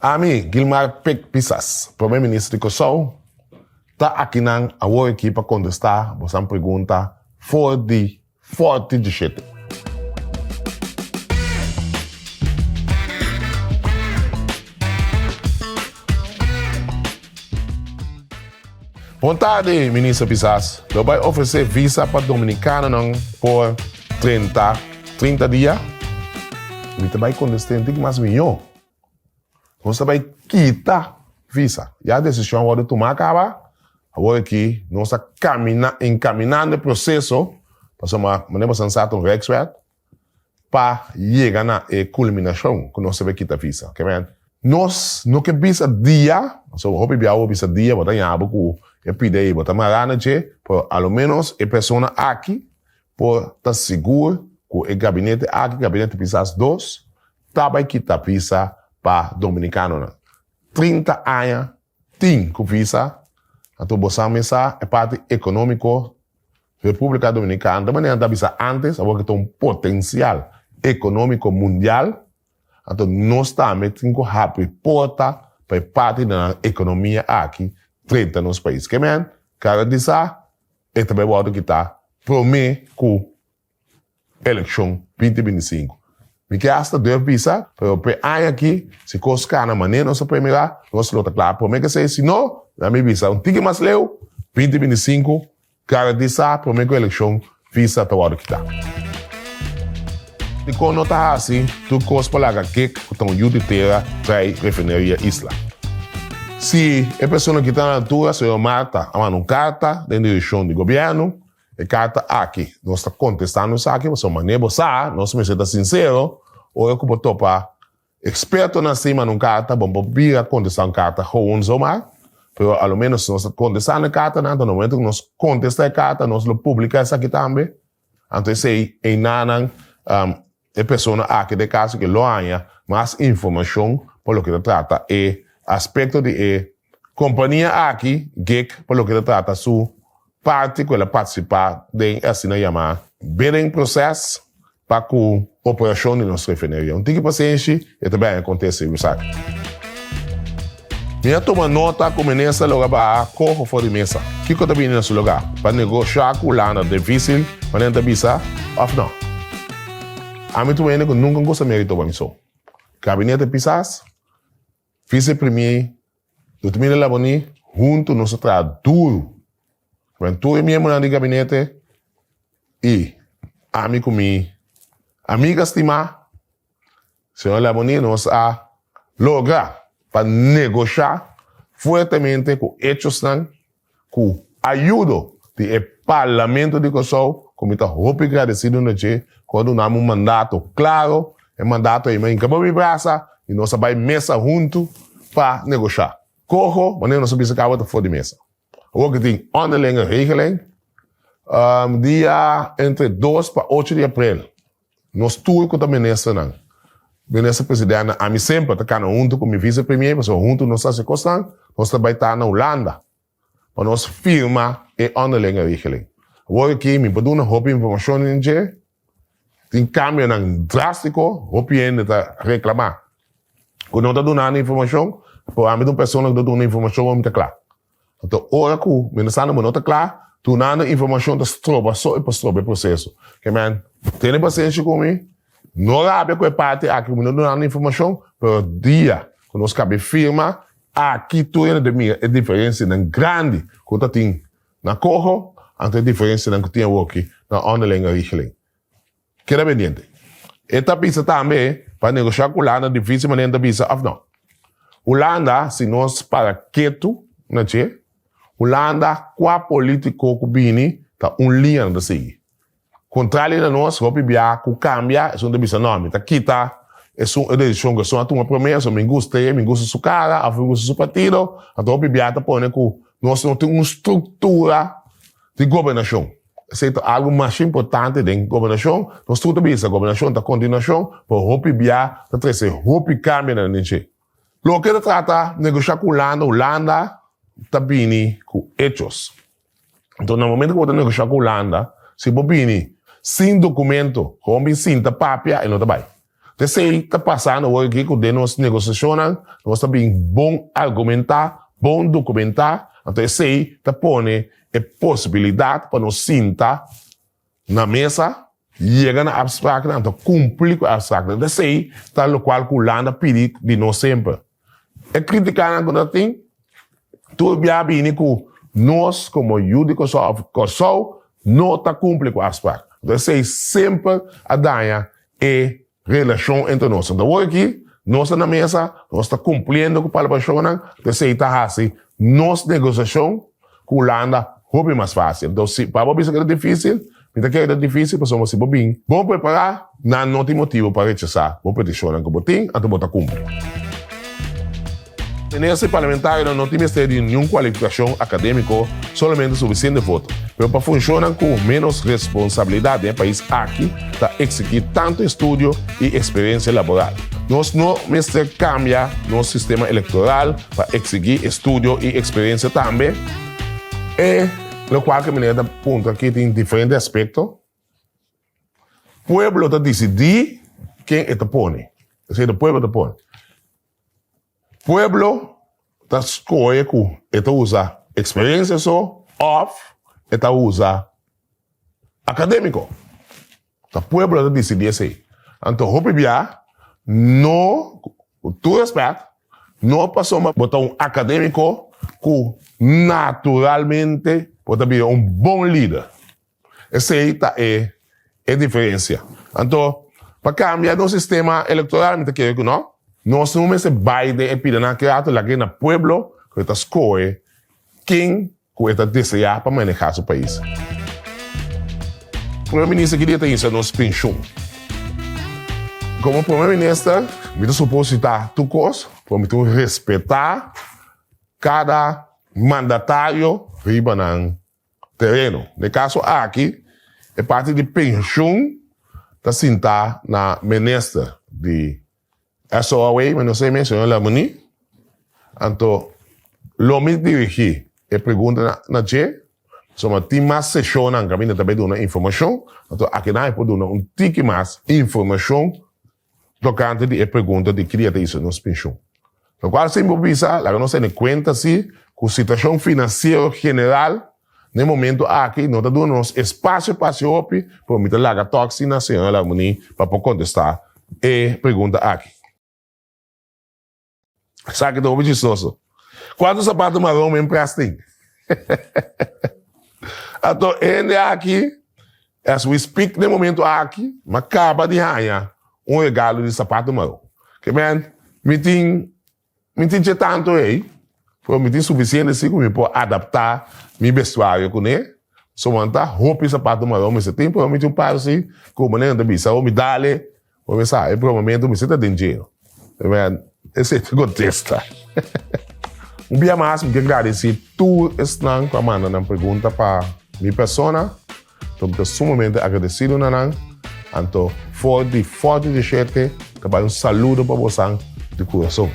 Ami, Gilmar Pik Pisas, Prome Minister di Kòrsou, ta akinan awor aki pa kontestá bosan pregunta for di Forti dishete. Bon tardi, Minister Pisas. Lo bai ofresé visa pa dominikanonan por 30, 30 dia? Mi ta bai kontest'é un tiki mas mihó. Nos ta bai kita visa. Ya desishon a wòrdu tumá kaba. Awor aki nos ta kamina, enkaminando e proseso, pasobra manera boso sa ta un rijkswet, pa yega na e kulminashon ku nos ta bai kita visa. Ke men, nos no ke bisa dia, pasobra hopi bia bo bisa dia bo ta yabu ku e pida ei bo ta mará na dje, pero a lo menos e persona aki por ta sigur ku e gabinete aki, gabinete Pisas dos, Ta bai kita visa pa Dominicanonan. 30 aña tin cu visa, anto bo sa mes sa e parti economico Republica Dominicana ta manera ta bisa antes, awor cu ta un potencial economico mundial, anto nos tambe tin cu habri porta pa e parti di nan economia aki drenta nos pais. Ke men garantisa e ta bai wordo kita prome cu elekshon 2025. Mi ke hasta durf bisa, pero p'e aña aki, si kos kana manera nos a premirá, nos lo ta kla promé ku esei. Si no, laat mi bisa un tiki mas leu, 2025, garantisá promé ku elekshon visa ta wòrdu kitá. Dikon no ta hasi tur kos pa laga kek ku ta un yu di tera trai refineria Isla? Si e persona ki ta na altura, señor Marta, a manda un karta den direkshon di gobièrnu, E karta aki nos ta kontestando esaki pasobra manera bo sa nos mester ta sinsero ora ku bo topa ekspertonan así manda un karta bo no por bira kontestá un karta gewoon zomaar pero a lo menos nos ta kontestando e kartanan anto na momento ku nos kontestá e karta nos lo publiká esaki tambe anto esei einanan E persona aki den caso ke lo haña mas informacion pa loke ta trata e aspecto di e compania aki, gig, pa loke ta trata su parti cu el a participa den e asina yama bidding process pa cu operacion di nos refineria. Un tiki pasenshi e ta bini acontece esaki. Mi a tuma nota ku minister logra baha koho for di mesa. Kiko ta bini na su lugá? Pa negoshá ku Hulanda ta difísil, manera nan ta bisa, òf nò? Ami ta un hende ku nunka gusta mérito pa mi so. Gabinete Pisas, Vise Premier Ludmila Laboni, huntu nos a traha duru. Ku tur e miembronan di gabinete i ami ku mi amiga stimá, Señor Laboni, nos a logra pa negoshá fuertemente ku echosnan ku ayudo di e Parlamento di Kòrsou, ku mi ta hopi gradesido na dje, ku a duna mi un mandato klaro. E mandato ei mi a hinka bo mi brasa i nos a bai mesa huntu pa negoshá. Koho, manera nos a bisa kaba ta for di mesa. Awor ku tin onderlinge regeling, dia entre dos pa ocho di aprel, Nos tur ku ta ministernan, minister presidentnan, ami semper ta kana huntu ku mi vice premier pasobra huntu nos ta hasi kosnan, nos ta bai ta na Hulanda pa nos firma e onderlinge regeling. Awor aki mi por duna hopi informashon den dje, tin kambionan drastiko, hopi hende ta reklamá ku no ta duna nan informashon, pero ami ta un persona ku ta duna informashon ora mi ta kla. Anto ora ku ministrando bo no ta kla, dunando informashon ta stroba so e por stroba e proseso. Ke men, tene pasenshi ku mi, no rabia ku e parti aki ku mi no dunando informashon, pero dia ku nos kabe firma, aki tur hende ta mira e diferensianan grandi ku ta tin na Coho, anto e diferensianan ku tin awoki na onderlinge regeling. Keda pendiente. E ta bisa tambe pa negoshá ku Hulanda difísil manera ta bisa òf no. Hulanda si nos para ketu na dje, Hulanda kua polítiko ku bini ta un liña nan ta sigui. Kontrali na nos hopi bia ku kambia esun ta bisa no mi ta kita esun e desishon ku esun a tuma promé esun mi gusta e, mi gusta su kara òf mi gusta su partido anto hopi bia ta pone ku nos no tin un struktura di gobernashon. Esei ta algu masha importante den gobernashon. Nos tur ta bisa gobernashon ta kontinuashon, pero hopi bia ta trese hopi kambionan den dje. Loke ta trata negoshá ku Hulanda, Hulanda ta bini ku echos. Enton na momento ku bo ta negoshá ku Hulanda, si bo bini sin dokumento, gewoon bin sinta papia, e no ta bai. Esei ta pasando awor aki ku den nos negosiashonnan nos ta bin bon argumentá, bon dokumentá, anto esei ta pone e posibilidat pa nos sinta na mesa, yega na afspraknan, anto kumpli ku e afspraknan. Esei ta lokual ku Hulanda pidi di nos semper. E kritikanan ku nos tin tur bia bini ku nos komo yu di Kòrsou òf Kòrsou no ta kumpli ku afsprak. Anto esei semper a daña e relashon entre nos. Anto awor aki nos ta na mesa, nos ta kumpliendo ku palabrashonnan, anto esei ta hasi nos negosiashon ku Hulanda hopi mas fásil. Anto si pa bo bisa ku ta difísil, mi ta kere ta difísil pasobra si bo bin bon prepará, nan no tin motibu pa rechasá bo petishonnan ku bo tin, anto bo ta kumpli. Minister i parlamentarionan no tin mester di niun kualifikashon akadémiko, solamente sufisiente voto. Pero pa funshonnan ku ménos responsabilidat den e pais aki ta eksigí tantu estudio i eksperensia laboral. Nos no mester kambia nos sistema elektoral pa eksigí estudio i eksperensia tambe? E lokual ku meneer ta puntra aki tin diferente aspekto. Pueblo ta disidí ken e ta pone. Esei ta pueblo ta pone. Pueblo ta skohe ku e ta usa eksperensia so òf e ta usa akadémiko. Ta pueblo ta disidí esei. Anto hopi bia no, ku tur rèspèt, no pasobra bo ta un akadémiko ku naturalmente bo ta bira un bon lider. Esei ta e e diferencia. Anto, pa cambia nos sistema electoral mi ta kere cu no. Nos no mester bay den e pidanan aki rato, laga e na pueblo cu e ta scohe ken cu e ta desea pa maneha su pais. Prome Minister ki dia ta insa nos pension? Como Prome Minister mi ta suposita tur cos, pero mi tin respeta cada mandatario riba nan tereno. Den e kaso aki e parti di penshun ta sintá na minister di SOAW, mi no sa e mes, señor Lamoni. Anto lo mi dirigí e pregunta na dje, pasobra tin mas seshonnan kaminda ta bai duna informashon, anto akinan e por duna un tiki mas informashon Tokante di e pregunta di ki dia ta hizo nos penshun. Lokual sin por bisa, laga nos tene kuenta si ku situashon finansiero general na e momento aki no ta duna nos espasio pa hasi hopi, pero mi ta laga tòg si na señora Larmonie pa por kontestá e pregunta aki. Esaki ta hopi chistoso. Kuantu sapato maron men pres tin? Anto hende aki, as we speak den momento aki, m'a kaba di haña un regalo di sapato maron. Ke men, mi tin, mi tin dje tantu ei, pero mi tin sufisiente si ku mi por adaptá mi bestuario kuné. So bo ta hopi sapato maron mester tin, pero mi tin un par si ku manera nan ta bisa, oh mi dale. Bo mi sa, e bromamentu mester ta den dje. Esei ta kontesta. Un bia mas mi ke gradisí tur esnan ku a manda nan pregunta pa mi persona. Mi ta sumamente agradesido na nan. Anto for di Forte di Shete ta bai un saludo pa bosan di kurason.